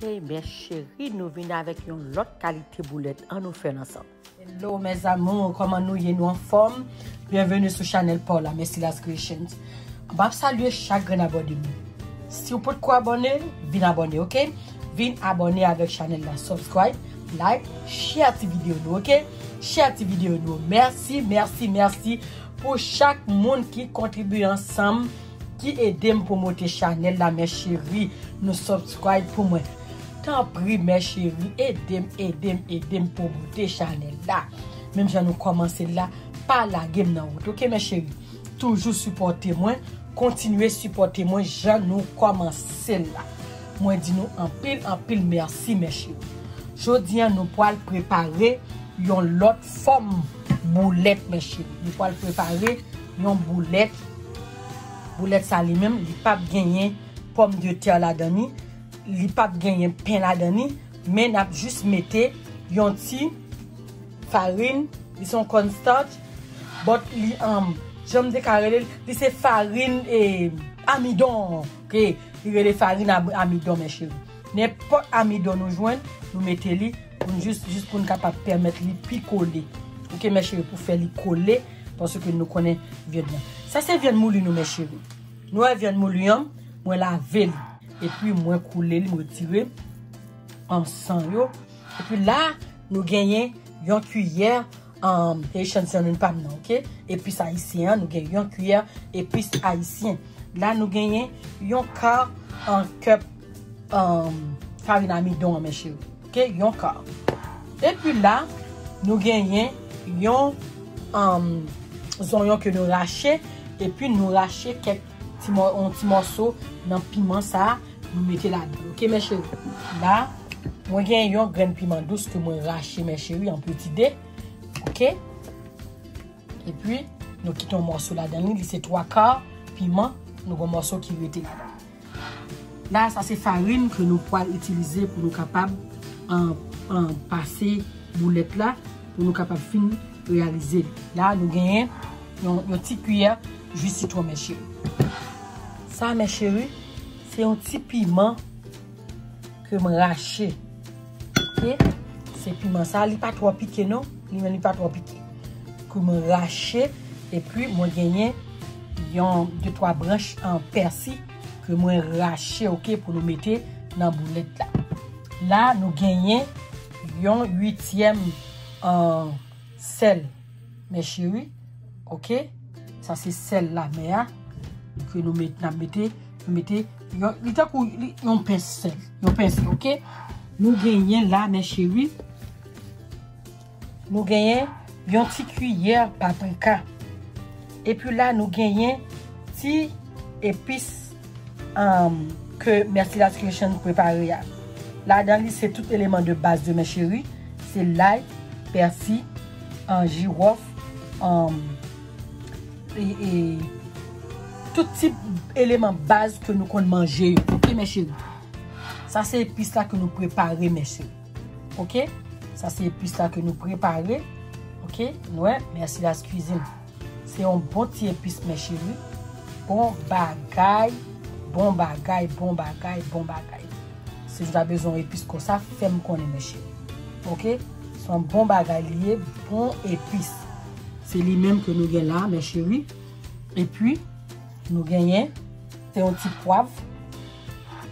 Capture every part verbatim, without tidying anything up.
Hey, mes chéries, nou vin avèk yon lòt kalite boulèt. Ann nou fè l ansanm. Hello, mes amours, kòman nou ye? Nou anfòm? Byenveni sou chanèl pa w la, Mercillas Creations. M ap salye chak grenn abòne nou. Si w potko abòne, vin abòne, oke? Vin abòne avèk chanèl la, subscribe, like, share ti videyo nou, oke? Share ti videyo nou. Mèsi, mèsi, mèsi pou chak moun ki kontribye ansanm, ki ede m pwomote chanèl la, mes chéries. Nou subscribe pou mwen. Tanpri, mes chéries, ede m, ede m, ede m pwomote chanèl la. Menm jan nou kòmanse l la, pa lage m nan wout, oke, mes chéries? Toujou sipòte mwen, kontinye sipòte mwen jan nou kòmanse l la. Mwen di nou anpil, anpil mèsi, mes chéries. Jodi a, nou pral prepare yon lòt fòm boulèt, mes chéries. Nou pral prepare yon boulèt. Boulèt sa li menm, li p ap genyen pòmdetè ladan li, li p ap genyen pen ladan li, men n ap jis mete yon ti farin, li se yon cornstarch, but li, um, jan m te ka rele l, li se farin, eh, amidon, oke, li rele farin ab-, amidon, mes chéries. Nenpòt amidon nou jwenn, nou mete li, pou n jis, jis pou n kapab pèmèt li pi kole. Oke, mes chéries, pou fè li kole, paske nou konnen vyann nan. Sa se vyann mouli nou, mes chéries. Nou wè vyann mouli an, mwen lave li. Epi mwen koule li, mwen retire an san yo. Epi la, nou genyen yon kiyè, um, echantiyon pa m nan, oke? Epis ayisyen an, nou gen yon kiyè epis ayisyen. La, nou genyen yon ka an cup, um, farin amidon an, mes chéries. Oke, yon ka. Epi la, nou genyen yon, um, zonyon ke nou rache, epi nou rache kèk ti mò-, yon ti mòso nan piman sa a, nou mete ladan. Oke, mes chéries. La, mwen gen yon grenn piman dous ke mwen rache, mes chéries, an peti de. Oke? Epi, nou kite yon mòso ladan li, li se twa ka piman, nou gen yon mòso ki rete ladan. La, sa se farin ke nou pral itilize pou nou kapab, an, an, pase boulèt la, pou nou kapab fin reyalize li. La, nou genyen yon, yon ti kiyè ji sitwon, mes chéries. Sa, mes chéries, se yon ti piman ke m rache. Oke? Se piman sa, li pa twò pike non, li menm li pa twò pike. Ke mwen rache, epi mwen genyen yon de twa branch an pèsi ke mwen rache, oke, pou nou mete nan boulèt la. La, nou genyen yon uityèm, an, sèl, mes chéries. Oke? Sa se sèl lamè a ke nou met, n ap mete, nou mete yon, li tankou li, yon pens sèl, yon pens, oke? Nou genyen la, mes chéries, nou genyen yon ti kiyè paprika. Epi la, nou genyen ti epis, um, ke Mercillas Creation prepare a. Ladan li, se tout eleman de baz de, mes chéries. Se lay, pèsi, an, jiwòf, um, e, e tout tip eleman baz ke nou konn manje yo. Oke, mes chéries? Sa se epis la ke nou prepare, mes chéries. Oke? Sa se epis la ke nou prepare. Oke? Nou wè, Mercillas Cuisine. Se yon bon ti epis, mes chéries. Bon bagay, bon bagay, bon bagay, bon bagay. Si nou ta bezwen yon epis konsa, fè m konnen, mes chéries. Oke? Se yon bon bagay li ye, bon epis. Se li menm ke nou gen la, mes chéries. Epi, nou genyen, se yon ti pwav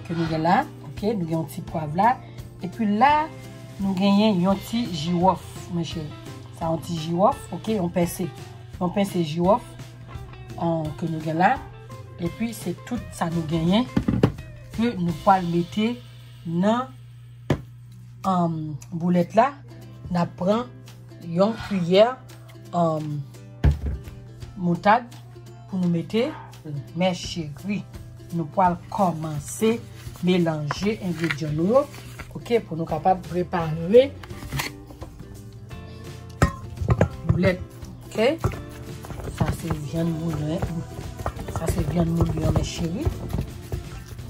ke nou gen la. Oke, nou gen yon ti pwav la. Epi la, nou genyen yon ti jiwòf, mes chéries. Sa yon ti jiwòf, oke, yon pèse. Yon pèse jiwòf, an, ke nou gen la. Epi, se tout sa nou genyen ke nou pral mete nan, um, boulèt la. N ap pran yon kiyè, um, moutad pou nou mete. Mes chéries, nou pral kòmanse melanje engredyan nou yo, oke, pou nou kapab prepare boulèt, oke? Sa se vyann mouli an. Sa se vyann mouli an, mes chéries.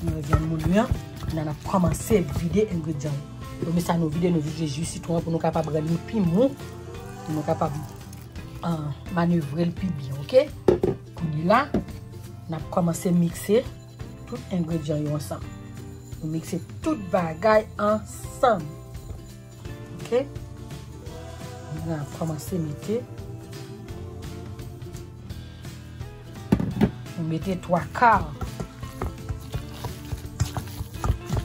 Nou vyann mouli an. N a, n ap kòmanse vide engredyan yo. Premye sa nou vide, nou vide ji sitwon an pou nou kapab rann li pi mou, pou nou kapab, ah, manevre l pi byen, oke? Kounye la, n ap kòmanse mikse tout engredyan yo ansanm. Nou mikse tout bagay ansanm. Ok? Nou kòmanse mete. Nou mete twa ka.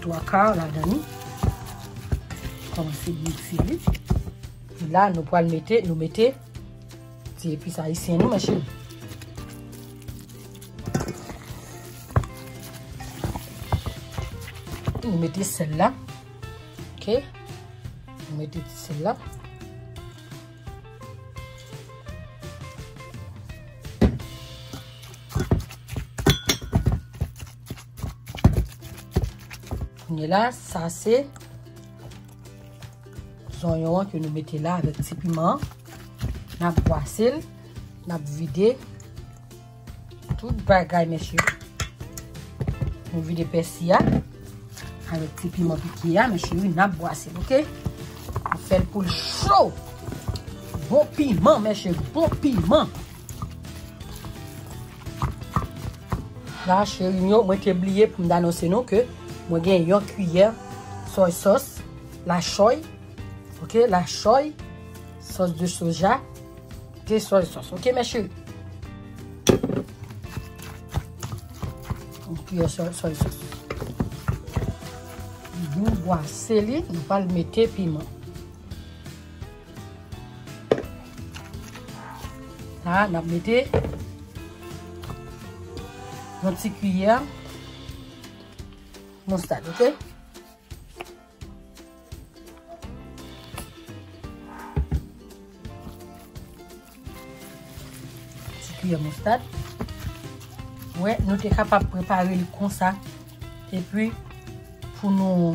Twa ka ladan li. Kòmanse mikse li. E la, nou pral mete, nou mete ti epis ayisyen nou, mèche. Nou mete sèl la. Ok? Nou mete ti sèl la. Kounye la, sa se zonyon an ke nou mete la avèk ti piman an. N ap bwase l, n ap vide tout bagay, mèche. Nou vide pèsi a avèk ti piman pike a, mèche, n ap bwase l, ok? Nou fè l pou l cho. Bon piman, mèche, bon piman. La, cheri m yo, mwen te bliye pou m t anonse nou ke mwen gen yon kiyè soy sauce, la choy, ok, la choy, sauce de soja, de soy sauce, ok, mes chéris? Yon kiyè soy, soy sauce. Nou bwase li, nou pral mete piman. La, n ap mete yon ti kiyè moustad, ok? Ti kiyè moustad. Wè, nou te kapab prepare li konsa. Epi, pou nou,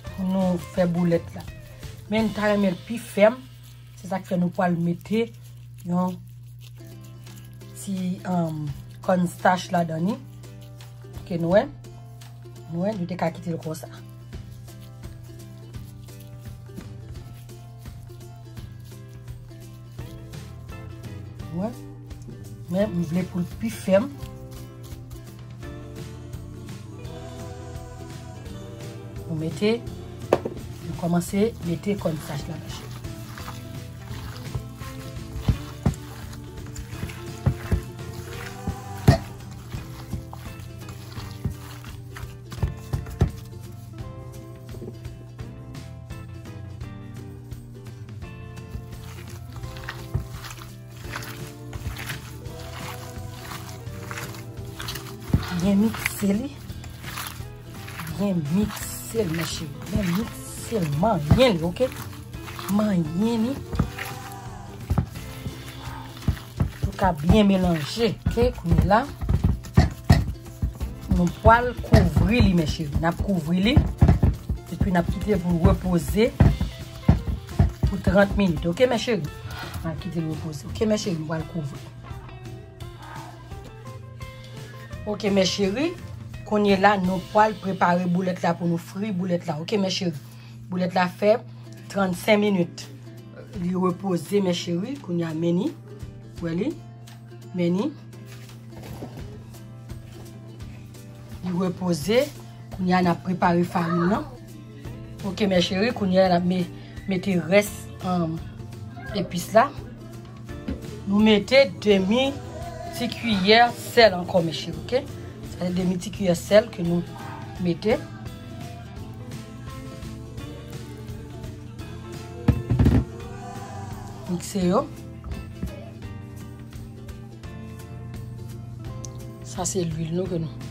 pou nou fè boulèt la. Men n ta renmen l pi fèm. Se sa k fè nou pral mete yon ti, um, cornstarch ladan li. Ke nou wè. Nou wè, nou te ka kite l konsa. Wè. Men, m vle pou l pi fèm. Nou mete, nou kòmanse mete cornstarch la, mes chéris. Byen mikse li. Byen mikse l, mes chéris. Byen mikse l. Manyen li, ok? Manyen li. Pou ka byen melanje, ok? Kounye la, nou pral kouvri li, mes chéris. N ap kouvri li. Epi n ap kite l pou l repoze pou trant minit, ok, mes chéris? N ap kite l repoze, ok, mes chéris? M pral kouvri. Ok, mes chéris, kounye la, nou pral prepare boulèt la pou nou fri boulèt la. Ok, mes chéris, boulèt la fè trannsenk minit. Li repoze, mes chéris, kounye a, men li. Wè li? Men li. Li repoze. Kounye a, n ap prepare farin nan. Ok, mes chéris, kounye a, n ap me-, mete rès, um, epis la. Nou mete demi ti kiyè sèl ankò, mes chéris, ok? Sa se demi ti kiyè sèl ke nou mete. Mikse yo. Sa se lwil nou ke nou.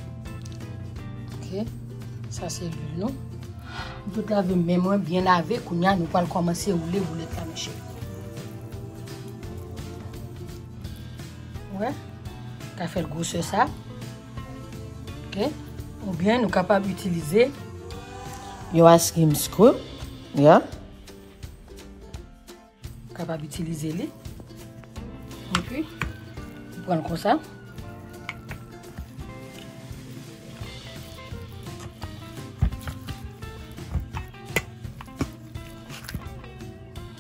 Ok. Sa se lwil nou. M tout lave men mwen, byen lave. Kounye a, nou pral kòmanse woule boulèt la, mes chéris. Wè. Ka fè l gwosè sa. Ok. Oubyen nou kapab itilize yon ice cream scoop. Yeah. Ou kapab itilize li. Epi, ou pran l konsa.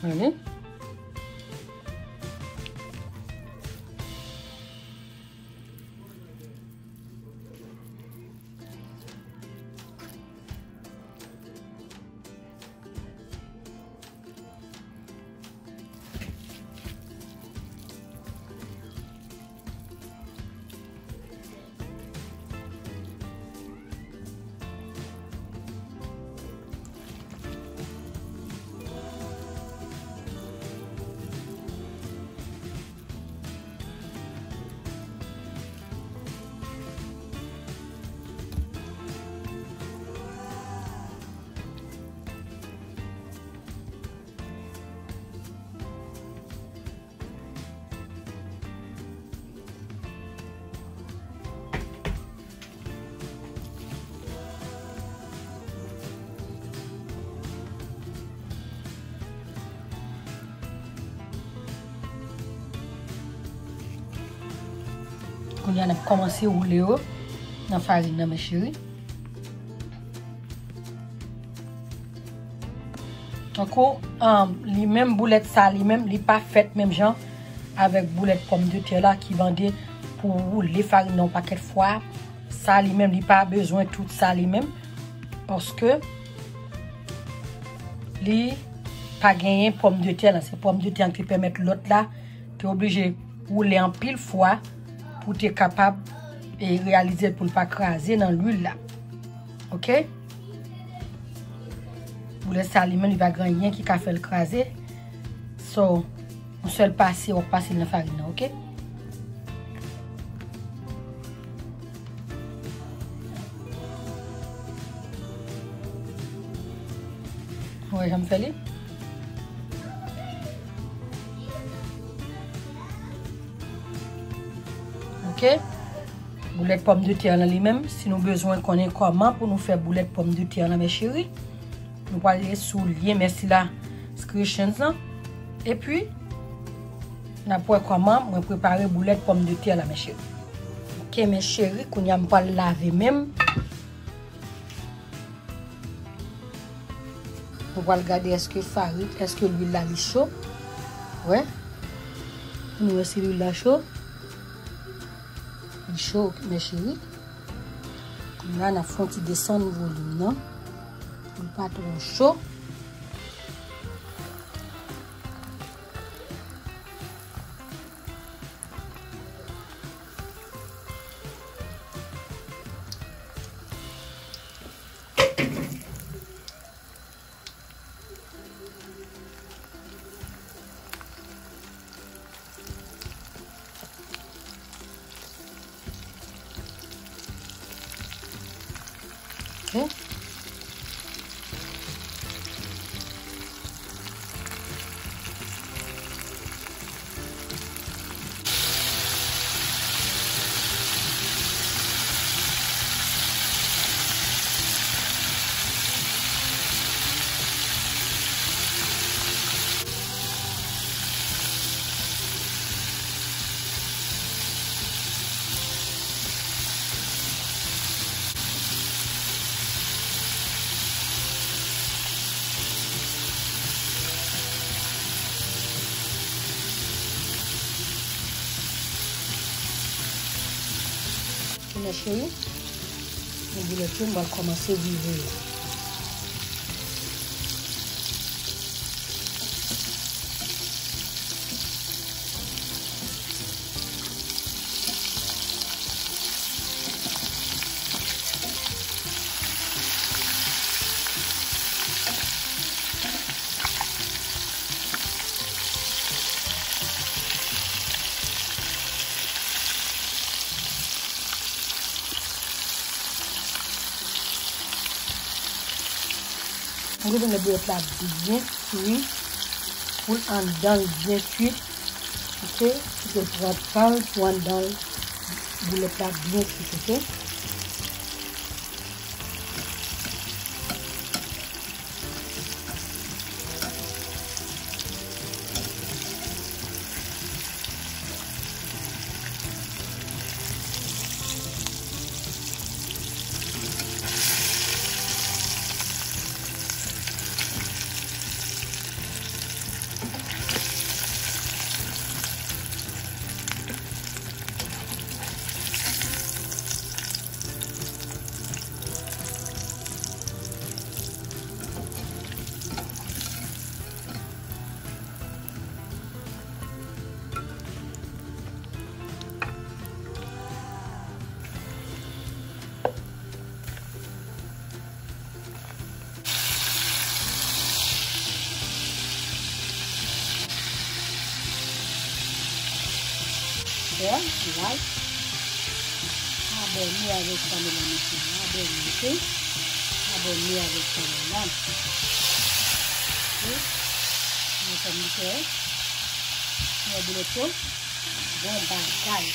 Gade. Kounye a n ap kòmanse woule yo nan farin nan, mes chéris. Tankou, um, li menm boulèt sa, li menm, li pa fèt menm jan avèk boulèt pòmdetè la ki mande pou woule farin nan yon pakèt fwa. Sa, li menm, li pa bezwen tout sa, li menm, paske li pa genyen pòmdetè la. Se pòmdetè an ki pèmèt lòt la te oblije woule anpil fwa pou te kapab, e, reyalize l pou l pa kraze nan lwil la. Oke? Boulèt sa li menm, li pa gen anyen ki ka fè l kraze. So, yon sèl pase, w ap pase l nan farin nan, oke? Ou wè jan m fè li? Oke? Boulèt pòmdetè lan li menm, si nou bezwen konnen kòman pou nou fè boulèt pòmdetè lan, mes chéris, nou pral ale sou lyen Mercila Creations lan. Epi, n ap wè kòman mwen prepare boulèt pòmdetè lan, mes chéris. Oke, mes chéris, kounye a m pral lave men m. Nou pral gade èske farin, èske lwil la li cho. Wè. Nou wè si lwil la cho. Li cho, mes chéris. Kounye a, n ap fè yon ti desann volim nan. Pou l pa twò cho. Ok. Mes chéris, men boulèt yo, m pral kòmanse vire yo. Mwen bezwen lè boulèt la byen fri pou l anndan l byen kuit. Ok, kite l pran tan l pou anndan l, boulèt la byen kuit, ok. Fè like, abòne avèk chanèl la, mesye. Abòne, ok? Abòne avèk chanèl la. Ok? Mwen fè m fè. Mwen boulèt yo. Bon bagay.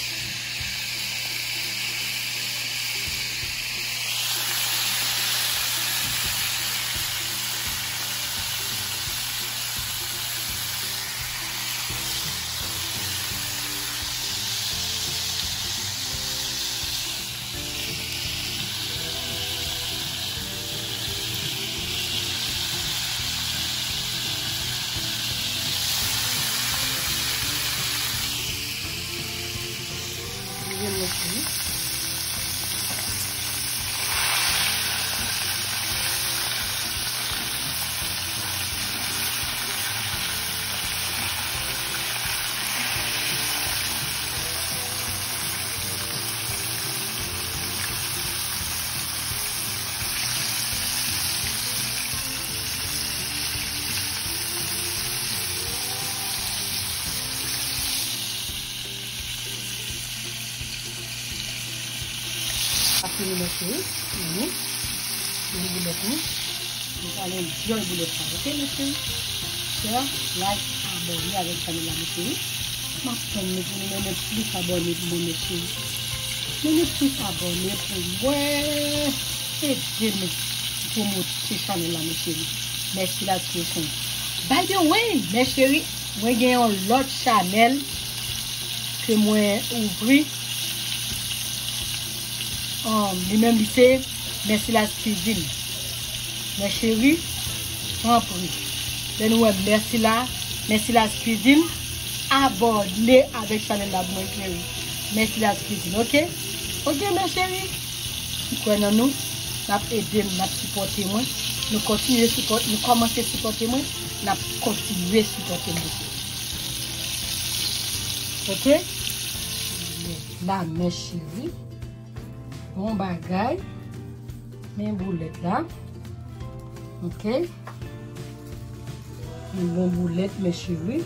Mèsi, mèsi. Mèsi. Mèsi boulèt nou. Nou pral enjoy boulèt sa, oke, mèsi. Share, like, abòne avèk chanèl la, mèsi. M ap tann nou pou nou mennen plis abòne pou mwen, mèsi. Mennen plis abòne pou mwen. Ede m pwomote chanèl la, mèsi. Mèsi la, ti chen. By the way, mèsi, mwen gen yon lòt chanèl ke mwen ouvri. Um, li menm li se Mèsilas Cuisine. Mè cheri, tanpri. Lè nou wè Mèsila, Mèsilas Cuisine, abòne avèk chanèl la pou mwen, cheri. Mèsilas Cuisine, oke? Oke, mè cheri. M kwè nan nou. N ap ede m, n ap sipòte mwen. Nou kontinye sipòte, nou kòmanse sipòte mwen. N ap kontinye sipòte mwen. Oke? La, mè cheri. Bon bagay. Men boulèt la. Oke. Yon bon boulèt, mè cheri.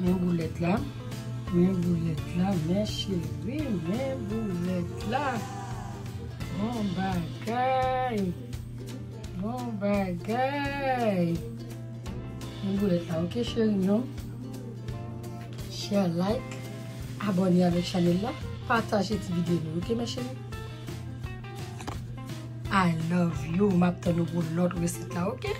Men boulèt la. Men boulèt la, mè cheri. Men boulèt la. Bon bagay. Bon bagay. Men boulèt la, oke, cheri, non? Share, like, abòne avèk chanèl la, pataje ti videyo nou, oke, mè cheri? I love you. M ap tann nou pou lòt resèt la, oke?